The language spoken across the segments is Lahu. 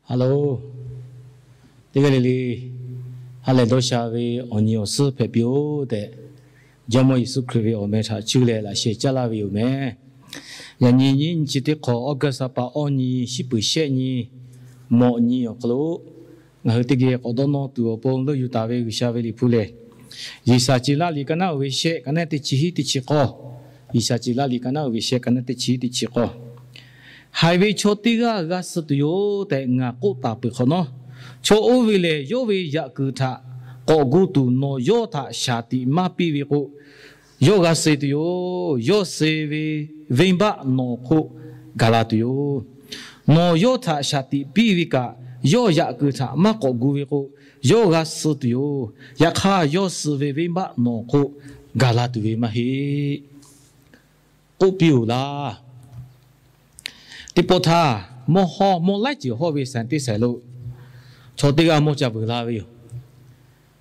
Hello, teˇ g'aˇ le le, ha lehˬ dawˇ sha ve awˬ nyi awˬ suhˉ hpehꞈ piˇ-oˆ tehꞈ, Jawˇmawˇ Yeˍsuˆ Hkriꞈ ve awˬ meh htaꞈ cuˇ leh laꞈ sheh caˉ laˇ ve yoˬ meh. Yaꞈ nyi nyiˇ nyi chi teˇ hk'awꞈ August ha pa awˇ nyi, shiˉ peuˍ shehˆ nyi, mawꞈ nyi awˬ hk'aw lo ngaˬ hui teˇ geh k'awꞈ dawˇ nawˇ tuˬ awˬ pon leuˆ yuˬ taˍ ve G'uiˬsha ve Liꞈ hpu lehˬ, Yeˍsaˍceˍlaˆ liꞈ ka naˉ uiˍ ve shehˆ, ka naˉ teˇ chi hiˉ teˇ chi k'awˇ. Yeˍsaˍceˍlaˆ liꞈ ka naˉ uiˍ ve shehˆ, ka naˉ teˇ chi hiˉ teˇ chi k'awˇ. Haiˬ ve chaw teˇ g'aˇ g'a suh tuˬ yoˬ tehꞈ ngaˬ k'oˆ taˍ peuˬ hk'awꞈ nawˉ, chaw oˇ ve lehˬ yawˇ ve yaꞈ kuiˬ htaꞈ k'awꞈ gu tuˬ nawˬ yawˇ htaꞈ shaˍ tiꞈ maˇ piˇ ve k'o, yawˇ g'a suh tuˬ yoˬ. Yawˇ suh ve venˇbaˆ nawˬ awˬ hk'oˆ gaˬ la tuˬ yoˬ. Nawˬ yawˇ htaꞈ shaˍ tiꞈ piˇ ve kaꞈ, yawˇ yaꞈ kuiˬ htaꞈ maˇ k'awꞈ gu ve k'o, yawˇ g'a suh tuˬ yoˬ. Yaꞈ hk'aˇ, yawˇ suh ve venˇbaˆ nawˬ awˬ hk'oˆ gaˬ la tuˬ ve maˇ heˆ, k'oˆ piˇ-oˬ laˇ. Teˇ pawˆ htaˇ, mawˇ hawˇ, mawˇ laiˉ ceuˬ hawˇ ve saiˍ teˇ saiˍ lo chaw teˇ g'aˇ mawˇ ca vuiˬ la ve yoˬ.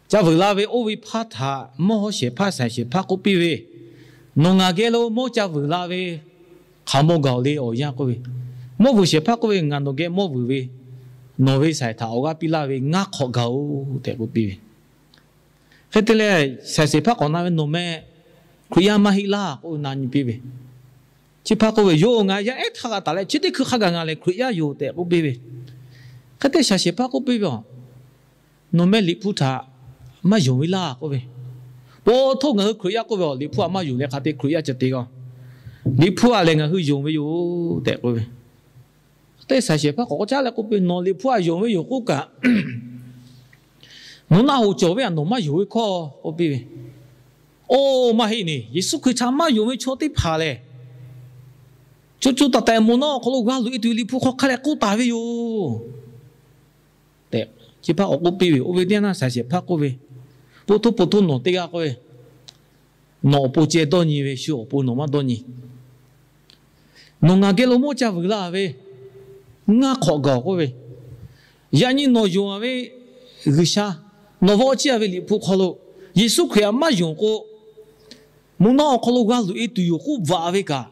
Ca vuiˬ la ve oˇ ve hpaˇ htaꞈ mawˇ hawˇ shehˍ hpaˇ saiˍ shehˍ hpaˇ k'oˆ piˇ ve, Nawˬ ngaˬ geh lo mawˇ ca vuiˬ la ve hk'aˬ mawˇ gaˬ-oˬ le awˬ yanˇ k'oˆ ve, mawˇ vuiˬ shehˍ hpaˇ k'oˆ ve, Ngaˬ nawˬ geh mawˇ vuiˬ ve, nawˬ ve saiˍ htaꞈ awˬ g'aˇ piˇ laˇ ve ngaˇ hk'awꞈ gaˬ-oˬ tehꞈ k'oˆ piˇ ve. Hk'e te leh, saiˍ shehˍ hpaˇ k'awꞈ na ve, Nawˬ meh Hkriꞈ yaˇ maˇ heˆ laˇ k'oˆ na nyi piˇ ve. Chi hpaˇ k'oˆ ve, Yoˬ, ngaˬ yaˇ ehˉ htaˇ g'a taˍ leh chi teˇ hkui hk'a gaˬ ngaˬ lehˬ Hkriꞈ yaˇ yoˬ tehꞈ k'oˆ piˇ ve. Hk'e te saiˍ shehˍ hpaˇ k'oˆ piˇ ve, Nawˬ meh Liꞈ hpu htaꞈ maˇ yonˍ ve laˇ k'oˆ ve. Po htoˇ ngaˬ hui Hkriꞈ yaˇ k'oˆ ve, Liꞈ hpu htaꞈ maˇ yonˍ leh hk'a te Hkriꞈ yaˇ ca te g'a. Liꞈ hpu htaꞈ lehˬ ngaˬ hui yonˍ ve yoˬ tehꞈ k'oˆ ve. Hk'e te saiˍ shehˍ hpaˇ k'awꞈ k'oˆ caˉ leh k'oˆ piˇ, Nawˬ Liꞈ hpu htaꞈ yonˍ ve yoˬ k'oˆ kaꞈ, mvuhˇ naˆ hoꞈ cawˬ ve htaꞈ nawˬ maˇ yonˍ ve hkawˇ k'oˆ piˇ ve. Oˇ, maˇ heˆ neˬ, Yeˍsuˆ Hkriꞈ htaꞈ maˇ yonˍ ve chaw teˇ hpaˍ lehˬ, co co taiˍ taiˍ mvuhˇ naˆ awˬ hk'aw lo g'a loꞈ e tuˬ ve Liꞈ hpu hk'aw hk'a leh k'oˆ taˍ ve yoˬ tehꞈ, chi hpaˇ k'awꞈ k'oˆ piˇ ve. Oˇ ve teˇ yanˇ saiˍ shehˍ hpaˇ k'oˆ ve, Po htoˇ po htoˇ nawˬ teˇ g'aˇ k'oˆ ve, Nawˬ awˬ pon ceh dawˇ nyi ve, shu awˬ pon nawˬ maˇ dawˇ nyi. Nawˬ ngaˬ geh lo mawˇ ca vuiˬ la ve ngaˇ hk'awꞈ gaˬ-oˬ k'oˆ ve, yaꞈ nyi nawˬ yonˍ-a ve G'uiˬsha, nawˬ vawˆ chiˇ-a ve Liꞈ hpu hk'aw lo Yeˍsuˆ Hkriꞈ htaꞈ maˇ yonˍ k'o, mvuhˇ naˆ awˬ hk'aw lo g'a loꞈ e tuˬ yoˬ k'oˆ bvuhꞈ ve kaꞈ,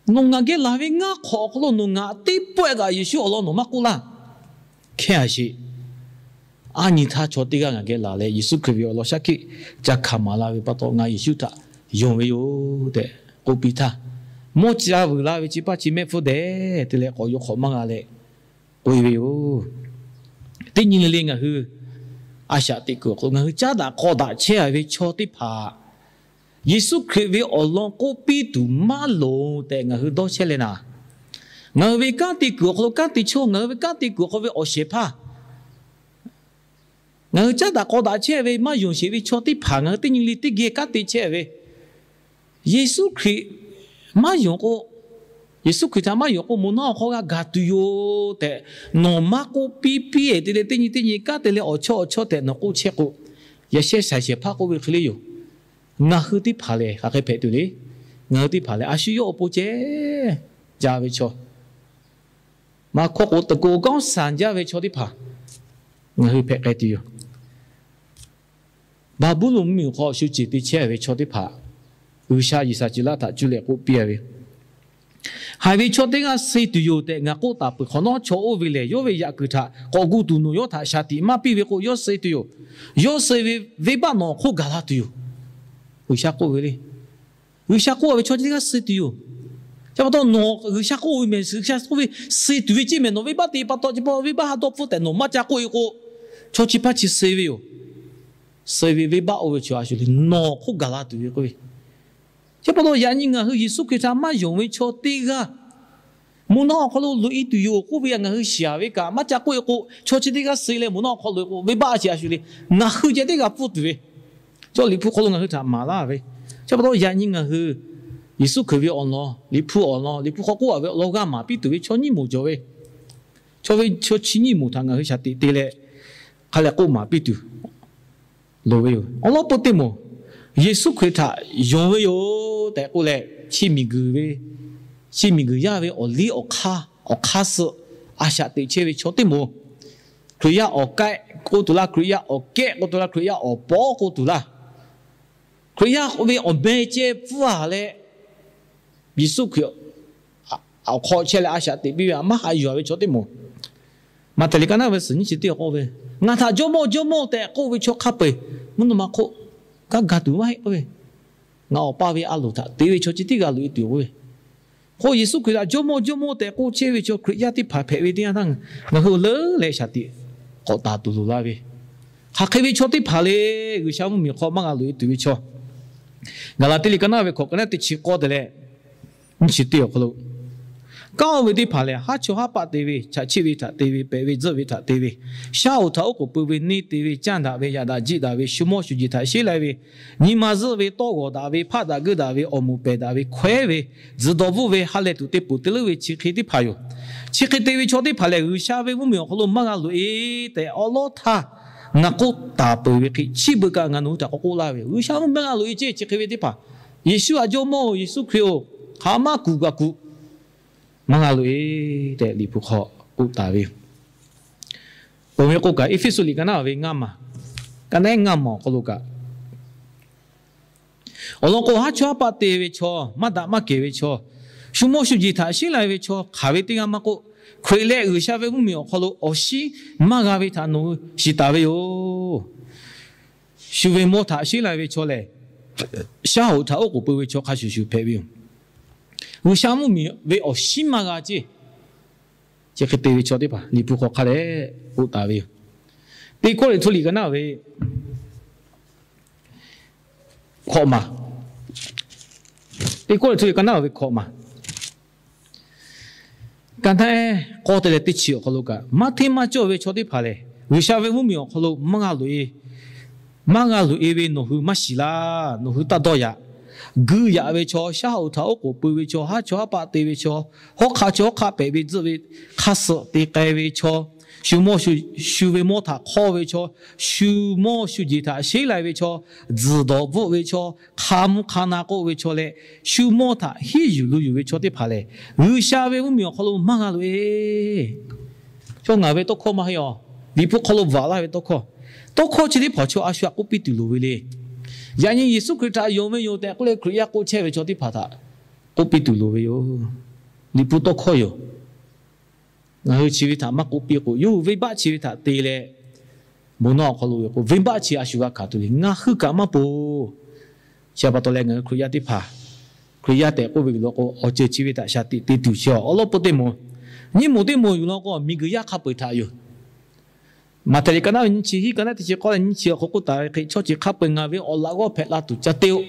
nawˬ ngaˬ geh laˬ ve ngaˇ hk'awꞈ awˬ hk'aw lo nawˬ ngaˬ teˇ pawehˇ kaꞈ Yeˍsuˆ awˬ lawn nawˬ maˇ k'oˆ laˇ. Hkehˇ-a sheˍ. A nyi htaˇ chaw teˇ g'aˇ ngaˬ geh laˬ leh Yeˍsuˆ Hkriꞈ ve awˬ lawn shaˉ hkiˆ ca hkanˍ maˍ la ve pa taw, Ngaˬ Yeˍsuˆ htaꞈ yonˍ ve yoˬ tehꞈ k'oˆ piˇ htaˇ, mawˇ ca vuiˬ la ve chi paˇ chi mehˆ hpfuhˇ dehꞈ te leh k'awꞈ yaw hk'awꞈ maˇ g'a leh k'oꞈ-e ve yoˬ. Teˇ nyi le le ngaˬ hui a shaꞈ teꞈ kuiˬ awˬ hk'aw lo ngaˬ hui caˉ daꞈ k'aw daꞈ chehˇ-a ve chaw teˇ hpaˍ Yeˍsuˆ Hkriꞈ ve awˬ lawn k'oˆ piˇ tuˬ maˇ loˍ tehꞈ ngaˬ hui dawˇ chehˇ leh naˍ, ngaˬ hui ve kanˉ te kuiˬ awˬ hk'aw lo kanˉ te chaw, ngaˬ hui ve kanˉ te kuiˬ awˬ hk'aw ve awˬ shehˍ hpaˇ, ngaˬ hui caˉ daꞈ k'aw daꞈ chehˇ ve maˇ yonˍ sheˍ ve chaw teˇ hpaˍ ngaˬ hui teˇ nyi le teˇ geh kanˉ te chehˇ ve, Yeˍsuˆ Hkriꞈ maˇ yonˍ k'o, Yeˍsuˆ Hkriꞈ htaꞈ maˇ yonˍ k'o mvuhˇ naw awˬ hk'aw g'a gaˬ tuˬ yoˬ tehꞈ nawˬ maˇ k'oˆ piˇ piˇ-e te leh teˇ nyi teˇ nyi kanˉ te leh awˬ chawˇ awˬ chawˇ tehꞈ nawˬ k'oˆ chehˇ k'o, yaꞈ sheh shaiˍ shehˍ hpaˇ k'oˆ ve hk'e le yoˬ. Ngaˬ hui teˇ hpaˍ lehˬ hk'aˬ hk'e hpehꞈ tuˬ le. Ngaˬ hui teˇ hpaˍ lehˬ a shu yawˇ awˬ pon ceh ca ve chaw, maˇ hkawˇ k'o, teuˬ k'o kanˉ sanˍ jaˇ ve chaw teˇ hpaˍ ngaˬ hui hpehꞈ k'ai tuˬ yoˬ. Baˍbuˍlonˍ mvuhˇmiˬ awˬ hk'aw shu ceˬ te chehˇ ve chaw teˇ hpaˍ, G'uiˬsha Yeˍsaˍceˍlaˆ htaꞈ cuˇ leh k'oˆ piˇ-a ve, Haiˬ ve chaw teˇ g'aˇ suh tuˬ yoˬ tehꞈ ngaˬ k'oˆ taˍ peuˬ hk'awꞈ nawˉ, chaw oˇ ve lehˬ yawˇ ve yaꞈ kuiˬ htaꞈ k'awꞈ gu tuˬ nawˬ yawˇ htaꞈ shaˍ tiꞈ maˇ piˇ ve k'o, yawˇ suh tuˬ yoˬ. Yawˇ suh ve venˇbaˆ nawˬ awˬ hk'oˆ gaˬ la tuˬ yoˬ. G'uiˬsha k'oˆ ve le. G'uiˬsha k'oˆ ve chaw chi teˇ g'aˇ suh tuˬ yoˬ. Chi pa taw nawˬ G'uiˬsha k'oˆ ve mehˬ, G'uiˬsha k'oˆ ve suh tuˬ ve ceˇ mehˬ, nawˬ venˇbaˆ te pa taw chi pa venˇbaˆ ha dawˇ hpfuhˇ tehꞈ nawˬ maˇ ca k'oˆ-e k'o, chaw chi hpaˇ chi suh ve yoˬ. Suh ve venˇbaˆ oˇ ve chaw a shu le nawˬ hk'oˆ gaˬ la tuˬ ve k'oˆ ve. Chi pa taw yaꞈ nyi ngaˬ hui Yeˍsuˆ Hkriꞈ htaꞈ maˇ yonˍ ve chaw teˇ g'aˇ mvuhˇ naw awˬ hk'aw lo loꞈ-e tuˬ yoˬ k'oˆ ve ngaˬ hui shiˍ-a ve kaꞈ maˇ ca k'oˆ-e k'o, chaw chi teˇ g'aˇ suh leh mvuhˇ naw awˬ hk'aw loꞈ-e k'o, venˇbaˆ a sheˍ a shu le, ngaˬ hui ceh teˇ g'aˇ pfuhˇ tuˬ ve, chaw Liꞈ hpu hk'aw lo ngaˬ hui htaꞈ maˍ laˇ ve. Chi pa taw yaꞈ nyi ngaˬ hui Yeˍsuˆ Hkriꞈ ve awˬ lawn, Liꞈ hpu awˬ lawn, Liꞈ hpu hk'aw k'oˆ-a ve awˬ lawn g'a maˍ piˇ tuˬ ve chaw nyiˇ moˍ cawˬ ve, chaw ve chaw chi nyiˇ moˍ htaꞈ ngaˬ hui shaˍ tiꞈ te leh hk'a leh k'oˆ maˍ piˇ tuˬ loˍ ve yoˬ. Awˬ lawn peuˬ teˇ moˍ, Yeˍsuˆ Hkriꞈ htaꞈ yonˍ ve yoˬ tehꞈ k'oˆ leh, chi miˬguiˬ ve, chi miˬguiˬ yaˇ ve awˬ liˇ awˬ hk'aˇ, awˬ hk'aˇ suh a shaꞈ teꞈ chehˇ ve chaw teˇ moˍ, Hkriꞈ yaˇ awˬ kehˉ k'oˆ tuˬ laˇ, Hkriꞈ yaˇ awˬ kehˉ k'oˆ tuˬ laˇ, Hkriꞈ yaˇ awˬ pawˉ k'oˆ tuˬ laˇ, Hkriꞈ yaˇ ve awˬ meh ceh pfuhˇ-a leh, Yeˍsuˆ Hkriꞈ awˬ hk'aw chehˇ leh a shaꞈ teꞈ piˇ ve a maˇ haꞈ yuˬ-a ve chaw teˇ moˍ, Maꞈhtehˍ liꞈ ka naˉ ve suhˍ nyiˇ chi teˇ awˬ k'oˆ ve, Ngaˬ htaꞈ Jawˇmawˇ, Jawˇmawˇ tehꞈ k'oˆ ve chaw hk'a peu-eˬ mvuhˇ naw ma hk'oˆ kaꞈ ga tuˬ maˇ heˆ k'oˆ ve, ngaˬ Awˬ pa ve a loˍ htaꞈ te ve chaw chi teˇ g'aˇ loꞈ-e tuˬ k'oˆ ve. K'o Yeˍsuˆ Hkriꞈ htaꞈ Jawˇmawˇ, Jawˇmawˇ tehꞈ k'oˆ chehˇ ve chaw Hkriꞈ yaˇ teˇ hpaˍ hpehꞈ ve teˇ yanˇ htaˇ, ngaˬ hui awˬ leuˉ leh shaˍ tiꞈ k'awꞈ taˍ tuˬ loˍ la ve, hk'aˬ hk'e ve chaw teˇ hpaˍ le, G'uiˬsha mvuhˇmiˬ awˬ hk'aw maˇ g'a loꞈ-e tuˬ ve chaw. Gaˍlaˍtiˆ liꞈ ka naˉ ve hkawꞈ ka naˉ teˇ chi k'awˇ te leh nyiˇ chi teˇ awˬ hk'aw lo, kanˉ oˇ ve teˇ hpaˍ lehˬ, haˉ chawˇ haˉ paˆ te ve, chaꞈ chiˆ ve htaꞈ te ve, pehꞈ ve tzuhˆ ve htaꞈ te ve, shaˉ hoꞈ htaꞈ oˉ k'oˍ pui ve, neˇ te ve, canˇ daꞈ ve, yaꞈ daꞈ jiˆ daꞈ ve, shu mawˇ shu jeˬ htaꞈ sheˉ lai ve, nyi ma zuhˆ ve, tawˇ g'awˬ daꞈ ve, hpaˆ daꞈ geuˆ daꞈ ve, awˬ moˍ pehˬ daꞈ ve, hkawehˉ ve, tzuhˬ dawˬ bvuhˆ ve, ha lehˬ tuˬ te peuˬ te leuˉ ve chi hk'e teˇ hpaˍ yoˬ. Chi hk'e te ve chaw teˇ hpaˍ lehˬ, G'uiˬsha ve mvuhˇmiˬ awˬ hk'aw lo maˇ g'a loꞈ-e tehꞈ awˉ lawˉ htaˇ ngaˬ k'oˆ taˍ peuˬ ve hk'e, chi beuꞈ kaꞈ ngaˬ nawˬ hui htaꞈ k'awꞈ k'oˆ laˇ ve, G'uiˬsha mvuhˇmiˬ maˇ g'a loꞈ-e ceˇ. Chi hk'e ve teˇ hpaˍ, Yeˍsuˆ htaꞈ Jawˇmawˇ-oˬ, Yeˍsuˆ Hkriꞈ-oˬ, hk'aˬ maˇ kuˬ kaꞈ kuˬ maˇ g'a loꞈ-e tehꞈ Liꞈ hpu hk'aw k'oˆ taˍ ve yoˬ. Oˇ ve k'o kaꞈ, Eˇfeˇsuꞈ liꞈ ka naˉ ve ngaˇ maˬ, ka naˉ ngaˇ maˬ awˬ hk'aw lo kaꞈ, awˬ lawn k'o, haˉ chawˇ haˉ paˆ te ve chaw, maˇ daꞈ maˇ kehˬ ve chaw, shu mawˇ shu jeˬ htaꞈ sheˉ lai ve chaw hk'aˬ ve teˇ g'aˇ maˇ k'oˆ, Hkriꞈ leh G'uiˬsha ve mvuhˇmiˬ awˬ hk'aw lo awˬ shiˉ maˇ g'a ve htaꞈ nawˬ hui shiˍ taˍ ve yoˬ. Shu ve mawˇ htaꞈ sheˉ lai ve chaw lehˬ, shaˉ hoꞈ htaꞈ oˉ k'oˍ pui ve chaw hk'a shuˍ shuˍ hpehꞈ ve yoˬ. G'uiˬsha mvuhˇmiˬ ve awˬ shiˉ maˇ g'a ceˇ. Chi hk'e te ve chaw teˇ hpaˍ Liꞈ hpu hk'aw hk'a dehꞈ k'oˆ taˍ ve yoˬ. Teˇ Kawˇrenˍhtuˆ liꞈ ka naˉ ve hkawꞈ maˬ, Teˇ Kawˇrenˍhtuˆ liꞈ ka naˉ ve hkawꞈ maˬ, ka naˉ k'awˇ te leh teˇ chi awˬ hk'aw lo kaꞈ, maˇ hteˇ maˇ cawˇ ve chaw teˇ hpaˍ lehˬ, G'uiˬsha ve mvuhˇmiˬ awˬ hk'aw lo maˇ g'a loꞈ-e, maˇ g'a loꞈ-e ve nawˬ hui maˇ shiˍ laˇ. Nawˬ hui taˇ dawˇ yaꞈ. Guiˇ yaꞈ ve chaw, shaˉ hoꞈ htaꞈ oˉ k'oˍ pui ve chaw, haˉ chawˇ haˉ paˆ te ve chaw, hawˉ hk'aˆ chaw hawˉ hk'aˆ pehꞈ ve tzuhˆ ve, hk'a suhˍ te k'ai ve chaw, shu mawˇ shu, shu ve mawˇ htaꞈ hk'awˇ ve chaw, shu mawˇ shu jeˬ htaꞈ sheˉ lai ve chaw, tzuhˬ dawˬ bvuhˆ ve chaw, hk'a mvuhˇ hk'a na k'oˆ ve chaw leh, shu mawˇ htaꞈ hiˉ yuˬ lu yuˬ ve chaw teˇ hpaˍ lehˬ, G'uiˬsha ve mvuhˇmiˬ awˬ hk'aw lo maˇ g'a loꞈ-e. Chaw ngaˬ ve tawˇ hkawˇ maˇ heˆ aˬ. Liꞈ hpu hk'aw lo bvuhꞈ laˇ ve tawˇ hkawˇ, tawˇ hkawˇ chi teˇ hpaˍ chaw a shu htaꞈ k'oˆ piˇ tuˬ loˍ ve le. Yaꞈ nyi Yeˍsuˆ Hkriꞈ htaꞈ yonˍ ve yoˬ tehꞈ k'oˆ leh Hkriꞈ yaˇ k'oˆ chehˇ ve chaw teˇ hpaˍ htaꞈ k'oˆ piˇ tuˬ loˍ ve yoˬ. Liꞈ hpu tawˇ hkawˇ yoˬ. Ngaˬ hui chi ve htaꞈ maˇ k'oˆ piˇ k'o, yawˇ hui venˇbaˆ chi ve htaꞈ te leh, bon nawˇ awˬ hk'aw lo ve k'o, venˇbaˆ chi a shu g'a hkanˍ tuˬ le. Ngaˬ hui kaꞈ maˇ poˬ. Chi pa taw leh ngaˬ hui Hkriꞈ yaˇ teˇ hpaˍ, Hkriꞈ yaˇ tehꞈ k'oˆ ve yoˬ law k'o, awˬ ceuˬ chi ve htaꞈ shaˍ tiꞈ te tuˬ chi awˬ lawn peuˬ teˇ moˍ, nyiˇ moˍ teˇ moˍ yoˬ law k'o, miˬguiˬ yaˇ hk'a peu-eˬ htaꞈ yoˬ. Maꞈhtehˍ liꞈ ka naˉ ve nyiˇ chi hiˉ, ka naˉ teˇ chi k'awˇ leh nyiˇ chi awˬ hk'aw k'oˆ taˍ ve hk'e, chaw ceuˬ hk'a peu-eˬ ngaˬ ve awˬ laꞈ g'awˇ hpehꞈ la tuˬ ca te-oˆ.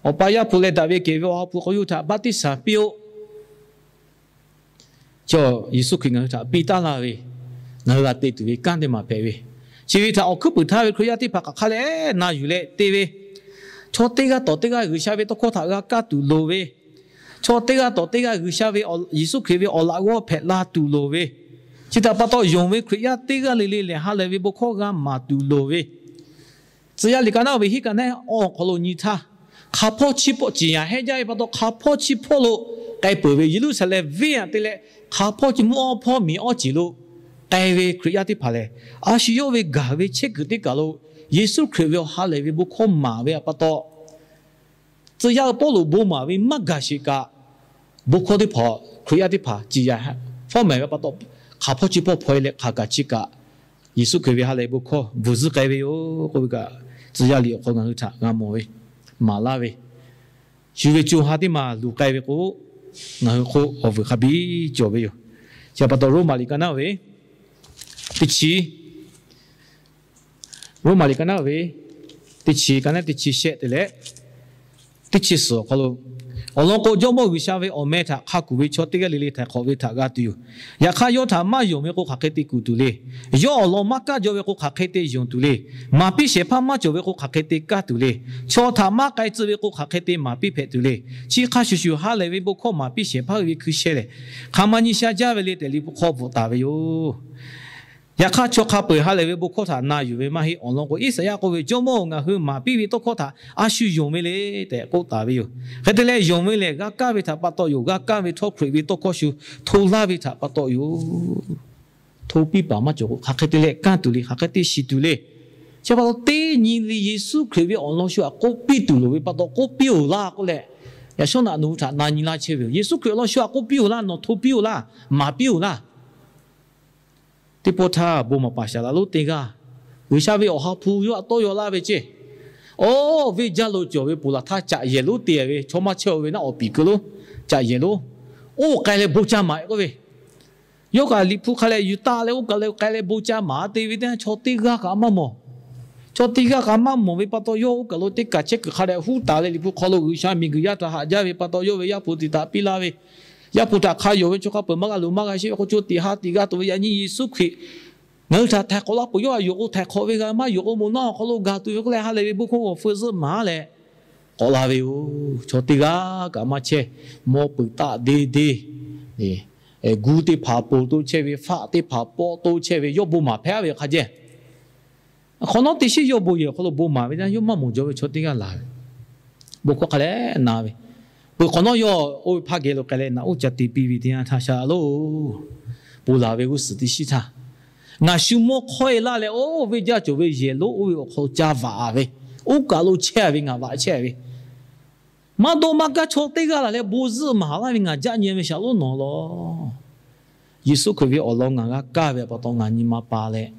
Awˬ pa Yaˇ hpu leh daꞈ ve kehˬ ve Awˬ ha hpu k'awꞈ yawˇ hui htaꞈ baˆtiˆsaˬ piˇ-oˆ. Chaw Yeˍsuˆ Hkriꞈ ngaˬ hui htaꞈ piˇ taˉ laˇ ve, ngaˬ hui g'a te tuˬ ve kanˉ teˇ maˬ hpehꞈ ve, chi ve htaꞈ awˬ hkuiˉ puiˍ htaˇ ve Hkriꞈ yaˇ teˇ hpaˍ hk'aˬ hk'a leh na yuˬ leh te ve, chaw teˇ g'aˇ tawˍ teˇ g'aˇ G'uiˬsha ve tawˇ hkawˇ htaꞈ g'a kaˇ tuˬ loˍ ve, chaw teˇ g'aˇ tawˍ teˇ g'aˇ G'uiˬsha ve, Yeˍsuˆ Hkriꞈ ve awˬ laꞈ g'awˇ hpehꞈ la tuˬ loˍ ve, chi htaꞈ pa taw yonˍ ve Hkriꞈ yaˇ teˇ g'aˇ le le lehˬ ha lehˬ ve bon hkawˇ g'a maˍ tuˬ loˍ ve, Tcuh yaˇ liꞈ ka naˉ ve hiˉ ka naˉ awˬ hk'aw lo nyi htaˇ, hk'a hpawˇ chi hpawˇ ciˍ yanˍ hehnˇ jaˇ ve pa taw, hk'a hpawˇ chi hpawˇ lo k'ai peuˬ ve Yeˍruˆsaˍlehnˍ venˇ aꞈ te leh, hk'a hpawˇ chi mvuhˇ awˇ hpawˇ miˬ awˇ ceˬ lo k'ai ve Hkriꞈ yaˇ teˇ hpaˍ lehˬ, a shu yawˇ ve gaˬ ve chehˇ kuiˬ teˇ kaˬ lo Yeˍsuˆ Hkriꞈ ve awˬ ha lehˬ ve bon hkawˇ maˍ ve pa taw, tcuh yaˇ ve Pawˇluꞈ bon maˍ ve maˇ gaˬ sheˍ kaꞈ, bon hkawˇ teˇ hpaˍ Hkriꞈ yaˇ teˇ hpaˍ ciˍ yanˍ hpawˇ mehˍ ve pa taw, hk'a hpawˇ chi hpawˇ hpaw-e leh hk'aˬ kaꞈ chi kaꞈ Yeˍsuˆ Hkriꞈ ve ha lehˬ bon hkawˇ bvuhˬ zuhˆ k'ai ve yoˬ k'oˆ ve kaꞈ, tcuh yaˇ liꞈ awˬ hk'aw ngaˬ hui htaꞈ g'a mawˬ ve, maˍ laˇ ve, shu ve co ha teˇ maˬ luˬ k'ai ve k'o, ngaˬ hui hk'oˆ awˬ vuiˬ hk'a biˇ cawˬ ve yoˬ. Chi pa taw Roˉmaꞈ liꞈ ka naˉ ve teˇ chi Roˉmaꞈ liꞈ ka naˉ ve teˇ chi, ka naˉ teˇ chi shehˆ te leh teˇ chi suhˍ awˬ hk'aw lo, awˬ lawn k'o, Jawˇmawˇ G'uiˬsha ve awˬ meh htaꞈ hk'a kuˬ ve chaw teˇ g'aˇ le le htaiˍ hk'awꞈ ve htaꞈ g'a tuˬ yoˬ. Yaꞈ hk'aˇ, yawˇ htaꞈ maˇ yonˍ ve k'o, hk'aˬ hk'e te kuˬ tuˬ le. Yawˇ awˬ lawn maˇ kaˇ jaw ve k'o, hk'aˬ hk'e te yonˍ tuˬ le. Maˍ piˇ shehˍ hpaˇ maˇ cawˬ ve k'o, hk'aˬ hk'e te kaˇ tuˬ le. Chaw htaꞈ maˇ k'ai tcuh ve k'o, hk'aˬ hk'e te maˍ piˇ hpehꞈ tuˬ le. Chi hk'a shuˍ shuˍ, ha lehˬ ve bon hkawˇ maˍ piˇ shehˍ hpaˇ ve hkui sheh lehˬ, hk'aˬ ma nyi sha jaˇ ve le tehꞈ, Liꞈ hpu hk'aw bvuhꞈ taˍ ve yoˬ. Yaꞈ hk'aˇ, chaw hk'a peu-eˬ ha lehˬ ve bon hkawˇ htaꞈ na yuˬ ve maˇ heˆ. Awˬ lawn k'o, Iˉsaˍyaˆ k'oˆ ve, Jawˇmawˇ-oˬ, ngaˬ hui maˍ piˇ ve tawˇ hkawˇ htaꞈ a shu yonˍ ve le tehꞈ k'oˆ taˍ ve yoˬ. Hk'e te leh, yonˍ ve lehˬ g'a kaˇ ve htaꞈ pa taw yoˬ. G'a kaˇ ve htawˇ, Hkriꞈ ve tawˇ hkawˇ shu hto laˇ ve htaꞈ pa taw yoˬ. Hto piˇ paˍ maˇ cawˬ k'o, hk'aˬ hk'e te leh kanˇ tuˬ le, hk'aˬ hk'e te shiˍ tuˬ le. Chi pa taw, teˇ nyi le Yeˍsuˆ Hkriꞈ ve awˬ lawn shu htaꞈ k'oˆ piˇ tuˬ loˍ ve pa taw, k'oˆ piˇ-oˬ laˇ k'oˆ leh, Yaꞈ shawˉ naꞈ nawˬ hui htaꞈ na nyi laˇ chehˇ ve yoˬ. Yeˍsuˆ Hkriꞈ awˬ lawn shu htaꞈ k'oˆ piˇ-oˬ laˇ, nawˬ hto piˇ-oˬ laˇ, maˍ piˇ-oˬ laˇ. Teˇ pawˆ htaˇ bon maˍ paˍ shaˍ laꞈ lonˉ teˇ g'aˇ, G'uiˬsha ve Awˬ ha hpu yawˇ htaꞈ tawˇ yaw laˇ ve ceˇ. Awˬ, venˇ jaˇ lo cawˬ ve ponˬ laˬ htaˇ caꞈ yehˬ lonˉ te ve chaw maˇ chehˇ-oˬ ve naˉ, awˬ piˍ keu lonˉ caꞈ yehˬ lonˉ, oˇ k'ai leh bon caˇ maˍ k'oˆ ve, yawˇ kaꞈ Liꞈ hpu hk'a leh yuˬ taˆ leh oˇ kaˬ lo k'ai leh bon caˇ maˍ te ve teˇ yanˇ, chaw teˇ g'aˇ kaꞈ maˇ mawˬ. Chaw teˇ g'aˇ kaꞈ maˇ mawˬ ve pa taw, yawˇ oˇ kaˬ lo teˇ kaˬ chehˇ kuiˬ hk'a dehꞈ huˉ taˍ leh Liꞈ hpu hk'aw lo G'uiˬsha miˬ guiˬ yaˇ htaꞈ haꞈ jaˇ ve pa taw, yawˇ ve Yaˇ hpu tiꞈ taˍ piˇ laˇ ve, Yaˇ hpu htaꞈ hk'a yonˍ ve chaw hk'a peuˬ maˇ g'a loˍ maˇ g'a sheˆ ve k'o, co tiꞈ ha tiꞈ g'a tuˬ ve yaꞈ nyi Yeˍsuˆ Hkriꞈ ngaˬ hui htaꞈ htaiˍ hk'awꞈ laˇ peuˬ. Yawˇ htaꞈ yonˍ k'o htaiˍ hk'awꞈ ve g'a, maˇ yonˍ k'o moˬ naˆ awˬ hk'aw lo gaˬ tuˬ ve k'oˆ leh ha lehˬ ve bon hkawˇ g'awˬ feu zuhˆ maˍ leh k'awꞈ la ve yoˬ. Chaw teˇ g'aˇ kaꞈ maˇ chehˇ, mawˇ peuˬ taˆ deˇ deˇ, gu teˇ hpaˍ ponˬ toˇ chehˇ ve, faˆ teˇ hpaˍ pawˆ toˇ chehˇ ve, yawˇ bon maˍ hpehˇ ve hk'a jehˇ. Hk'awꞈ nawˉ teˇ shiˉ yawˇ bon yehˬ awˬ hk'aw lo bon maˍ ve teˇ yanˇ, yawˇ maˇ mawˬ jaw ve chaw teˇ g'aˇ laˬ ve, bon hkawˇ hk'a leh na ve, peuˬ hk'awꞈ nawˉ yawˇ oˇ ve hpaˇ geh lo k'ai leh naꞈ uˉ ca te piˇ ve teˇ yanˇ htaˇ, shaˍ laꞈ lonˉ, ponˬ laˬ ve g'uˇ suhˍ teˇ shiˉ htaˇ, ngaˬ shu mawˇ hk'awehˇ laˇ leh, oˇ venˇ jaˇ cawˬ ve yehˬ lonˉ oˇ ve awˬ hk'aw lo ca vaꞈ ve, oˇ kaˬ lo chehˇ ve, ngaˬ vaꞈ chehˇ ve, maˇ dawˇ maˇ gaˇ chaw teˇ g'aˇ laˬ leh bon zuhˆ maˍ laˇ ve ngaˬ jaˆ nyi ve shaˍ lonˉ nawˬ law. Yeˍsuˆ Hkriꞈ ve awˬ lawn ngaˬ g'a kaˇ ve pa taw ngaˬ nyi ma pa leh,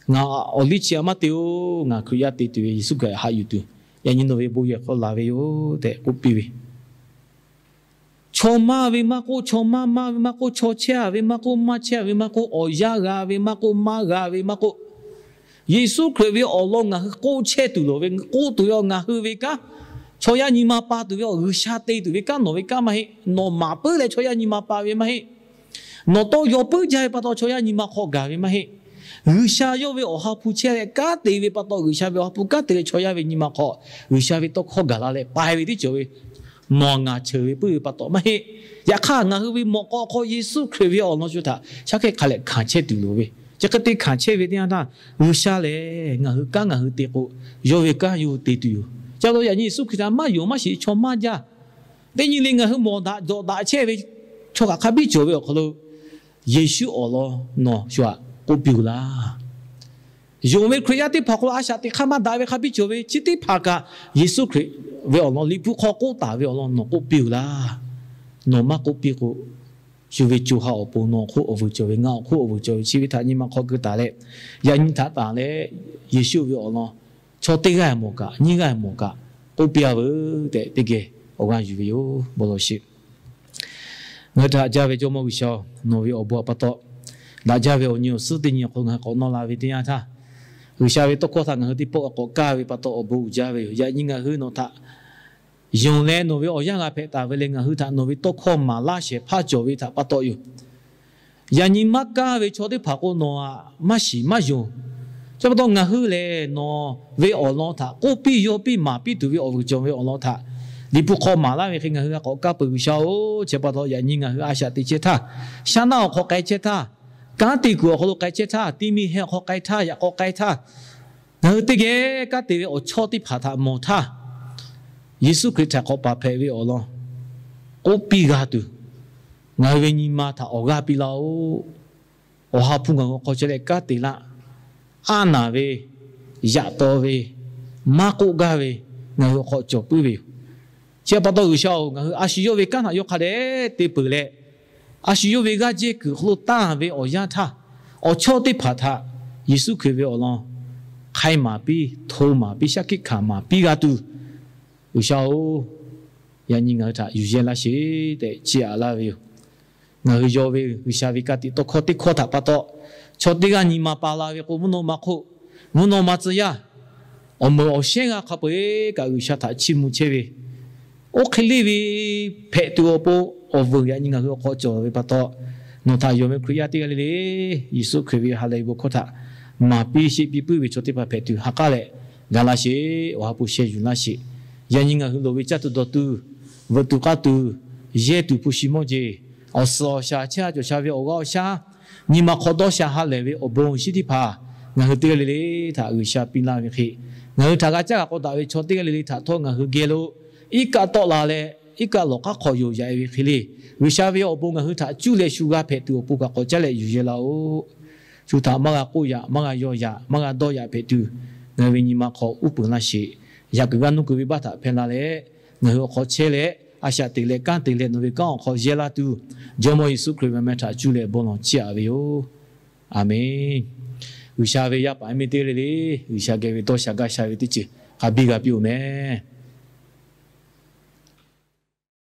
ngaˬ awˬ liˇ chi a maˇ te-oˬ, ngaˬ Hkriꞈ yaˇ te tuˬ ve Yeˍsuˆ Hkriꞈ haꞈ yuˬ tuˬ, yaꞈ nyi nawˬ ve bon yehˬ hk'aw lo laˬ ve yoˬ tehꞈ k'oˆ piˇ ve. Chaw maˇ ve maˇ k'oˆ, chaw maˇ maˇ ve maˇ k'oˆ, chaw chehˇ ve maˇ k'oˆ, maˇ chehˇ ve maˇ k'oˆ, awˬ yanˇ g'a ve maˇ k'oˆ, maˇ g'a ve maˇ k'oˆ, Yeˍsuˆ Hkriꞈ ve awˬ lawn ngaˬ hui k'oˆ chehˇ tuˬ loˍ ve, k'oˆ tuˬ ve awˬ ngaˬ hui ve kanˉ, chaw yaˇ nyi ma pa tuˬ ve awˬ G'uiˬsha te tuˬ ve kanˉ nawˬ ve kanˉ maˇ heˆ. Nawˬ maˍ puiˉ leh chaw yaˇ nyi ma pa ve maˇ heˆ. Nawˬ tawˇ yaw puiˉ jaˇ ve pa taw chaw yaˇ nyi ma hk'aw gaˬ ve maˇ heˆ. G'uiˬsha yawˇ ve awˬ ha hpu chehˇ leh kanˉ te ve pa taw, G'uiˬsha ve awˬ ha hpu kanˉ te leh chaw yaˇ ve nyi ma hk'aw G'uiˬsha ve tawˇ hkawˇ gaˬ la leh pai ve teˇ cawˬ ve nawˬ ngaˬ cheuˬ ve puiˉ ve pa taw maˇ heˆ. Yaꞈ hk'aˇ ngaˬ hui ve mawꞈ k'aw hk'aw Yeˍsuˆ Hkriꞈ ve awˬ lawn shu htaꞈ shaˉ hk'eˆ hk'a lehꞈ hkanˍ chehˇ tuˬ loˍ ve, chi hk'e te hkanˍ chehˇ ve teˇ yanˇ htaˇ, G'uiˬsha lehˬ ngaˬ hui kanˉ ngaˬ hui te k'o, yawˇ ve kanˉ yawˇ hui te tuˬ yoˬ. Chi pa taw yaꞈ nyi Yeˍsuˆ Hkriꞈ htaꞈ maˇ yonˍ maˇ shiˍ chaw maˇ jaˇ. Teˇ nyi le ngaˬ hui mawˬ daꞈ jawꞈ daꞈ chehˇ ve chaw kaꞈ hk'a biˇ cawˬ ve awˬ hk'aw lo, Yeˍsuˆ awˬ lawn nawˬ shu htaꞈ k'oˆ piˇ-oˬ laˇ. Yonˍ ve Hkriꞈ yaˇ teˇ hpaˍ hk'aw lo a shaꞈ teꞈ hk'aˇ maˇ daꞈ ve hk'a biˇ cawˬ ve, chi teˇ hpaˍ kaꞈ Yeˍsuˆ Hkriꞈ ve awˬ lawn Liꞈ hpu hk'aw k'oˆ taˍ ve awˬ lawn nawˬ k'oˆ piˇ-oˬ laˇ. Nawˬ maˇ k'oˆ piˇ k'o, shu ve co ha awˬ pon nawˬ awˬ hk'oˆ awˬ vuiˬ cawˬ ve, ngaˬ awˬ hk'oˆ awˬ vuiˬ cawˬ ve, chi ve htaꞈ nyi ma hk'aw keu taˍ leh, yaꞈ nyi htaꞈ taˍ leh, Yeˍsuˆ ve awˬ lawn chaw teˇ g'aˇ mawˬ kaꞈ nyiˇ g'aˇ mawˬ kaꞈ k'oˆ piˇ-a veuˬ tehꞈ teˇ geh awˬ g'aˇ yuˬ ve yoˬ. Bon lawˬ sheˍ. Ngaˬ hui htaꞈ haꞈ jaˇ ve Jawˇmawˇ G'uiˬsha-oˬ, nawˬ ve awˬ bon pa taw, daꞈ jaˇ ve awˬ nyi awˬ suhˉ teˇ nyi awˬ hk'aw lo ngaˬ hui k'awꞈ nawˇ la ve teˇ yanˇ htaˇ, G'uiˬsha ve tawˇ hkawˇ htaꞈ ngaˬ hui teˇ pawˆ k'awꞈ kaˇ ve pa taw awˬ bon uiˍ jaˇ ve yoˬ. Yaꞈ nyi ngaˬ hui nawˬ htaꞈ yonˍ leh nawˬ ve awˬ yanˇ g'a hpehꞈ taˍ ve leh ngaˬ hui htaꞈ nawˬ ve tawˇ hkawˇ maˍ laˇ shehˍ hpaˇ cawˬ ve htaꞈ pa taw yoˬ. Yaꞈ nyi maˇ kaˇ ve chaw teˇ hpaˍ k'o nawˬ htaꞈ maˇ shiˍ maˇ yonˍ. Chi pa taw ngaˬ hui lehˬ nawˬ ve awˬ lawn htaꞈ k'oˆ piˇ yaw piˇ maˍ piˇ tuˬ ve awˬ vuiˬ cawˬ ve awˬ lawn htaꞈ Liꞈ hpu hk'aw maˍ laˇ ve hk'e ngaˬ hui g'a k'awꞈ kaˇ peuˬ G'uiˬsha-oˬ. Chi pa taw yaꞈ nyi ngaˬ hui a shaꞈ teꞈ chehˇ htaˇ, shaˉ naˆ awˬ hk'aw k'ai chehˇ htaˇ, kanˉ te kuiˬ awˬ hk'aw lo k'ai chehˇ htaˇ, ti mi heh awˬ hk'aw k'ai htaˇ, yaꞈ k'aw k'ai htaˇ, ngaˬ hui teˇ geh kanˉ te ve awˬ chawˇ teˇ hpaˍ htaꞈ mawˬ htaˇ, Yeˍsuˆ Hkriꞈ htaꞈ k'awꞈ paˍ hpehꞈ ve awˬ lawn k'oˆ piˇ g'a tuˬ, ngaˬ hui ve nyi ma htaꞈ awˬ g'aˇ piˇ laˇ-oˆ. Awˬ ha hpu ngaˬ hui awˬ hk'aw chehˇ leh kanˉ te laˇ, aˉ naˬ ve, yaꞈ taw ve, maˇ k'oˆ gaˇ ve, ngaˬ hui awˬ hk'aw cawˬ puiˉ ve yoˬ. Chi pa taw G'uiˬsha-oˬ, ngaˬ hui a shu yawˇ ve kanˉ htaꞈ yawˇ hk'a dehꞈ te peuˬ leh, a shu yawˇ ve g'aˇ jehˇ kuiˬ hk'aw lo tanˇ ve awˬ yanˇ htaˇ, awˬ chawˇ teˇ hpaˍ htaꞈ Yeˍsuˆ Hkriꞈ ve awˬ lawn hk'ai maˍ piˇ, hto maˍ piˇ, shaˉ hkiˆ hkanˍ maˍ piˇ g'a tuˬ, G'uiˬsha-oˬ, yaꞈ nyi ngaˬ hui htaꞈ yuˬ yehˇ laˇ sheˍ tehꞈ chiˇ aꞈ laˇ ve yoˬ. Ngaˬ hui yaw ve G'uiˬsha ve ka tiꞈ tawˇ hkawˇ teˇ hkawˇ htaꞈ pa taw, chaw teˇ g'aˇ nyi ma pa la ve k'o, mvuhˇ naw ma hk'oˆ, mvuhˇ naw ma tcuh yaˇ, awˬ meunˍ awˬ shehnˉ g'a hk'a peu-eˬ kaꞈ G'uiˬsha htaꞈ chiˇ mvuh chehˇ ve, oˇ hk'e leˇ ve hpehꞈ tuˬ awˬ pon awˬ vuiˬ yaꞈ nyi ngaˬ hui awˬ hk'aw cawˬ ve pa taw, nawˬ htaꞈ yonˍ ve Hkriꞈ yaˇ teˇ g'aˇ le le, Yeˍsuˆ Hkriꞈ ve ha lehˬ ve bon hkawˇ htaꞈ maˍ piˇ sheˆ piˇ puiˉ ve chaw teˇ hpaˍ hpehꞈ tuˬ ha k'aˉ leh, ga laˇ sheˍ. Awˬ ha hpu sheh yuˬ laˇ sheˍ. Yaꞈ nyi ngaˬ hui loˍ ve caˇ tuˬ dawˬ tuˬ, veuꞈ tuˬ k'aˇ tuˬ, yehˇ tuˬ hpu shi mawˇ jeˬ, awˬ suhˍ awˬ shaˍ, chehˇ sha cawˬ sha ve awˬ g'aˇ awˬ shaˉ, nyi ma hk'aw dawˇ sha ha lehˬ ve awˬ bon awˬ shinˉ teˇ hpaˍ ngaˬ hui teˇ g'aˇ le le htaꞈ G'uiˬsha piˇ laˇ ve hk'e, ngaˬ hui htaꞈ g'a caˇ g'a k'awꞈ daꞈ ve chaw teˇ g'aˇ le le htaꞈ htawˇ ngaˬ hui geh lo iˉ kaˆ tawˆ la leh, iˉ kaˆ lawˬ hk'aˉ hk'aw yoˬ yaꞈ e ve hk'e le, G'uiˬsha ve awˬ bon ngaˬ hui htaꞈ cuˇ leh shu g'a hpehꞈ tuˬ awˬ pon kaꞈ k'awꞈ caˉ leh yuˬ yehˇ laˇ-oˆ. Shu htaꞈ maˇ g'a k'oˆ yaꞈ, maˇ g'a yaw yaꞈ, maˇ g'a dawˇ yaꞈ hpehꞈ tuˬ, ngaˬ hui ve nyi ma hk'aw uˉ peunˍ laˇ sheˍ. Yaꞈ kuiˬ g'aˇ nuˇ kuiˬ venˇbaˆ htaꞈ hpehˇ la leh, ngaˬ hui awˬ hk'aw chehˇ leh, a shaꞈ teꞈ leh kanˉ te leh nawˬ ve kanˉ awˬ hk'aw yehˇ laˇ tuˬ, Jawˇmawˇ Yeˍsuˆ Hkriꞈ ve meh htaꞈ cuˇ leh bon lawˬ chiˇ aꞈ ve yoˬ. Aˬmenˍ. G'uiˬsha ve yaˇ paˍ yaˇ miˇ teˇ g'aˇ le le, G'uiˬsha geh ve dawˇ sha gaˇ sha ve teˇ ceuˬ hk'a biˇ g'a piˇ-oˬ meh.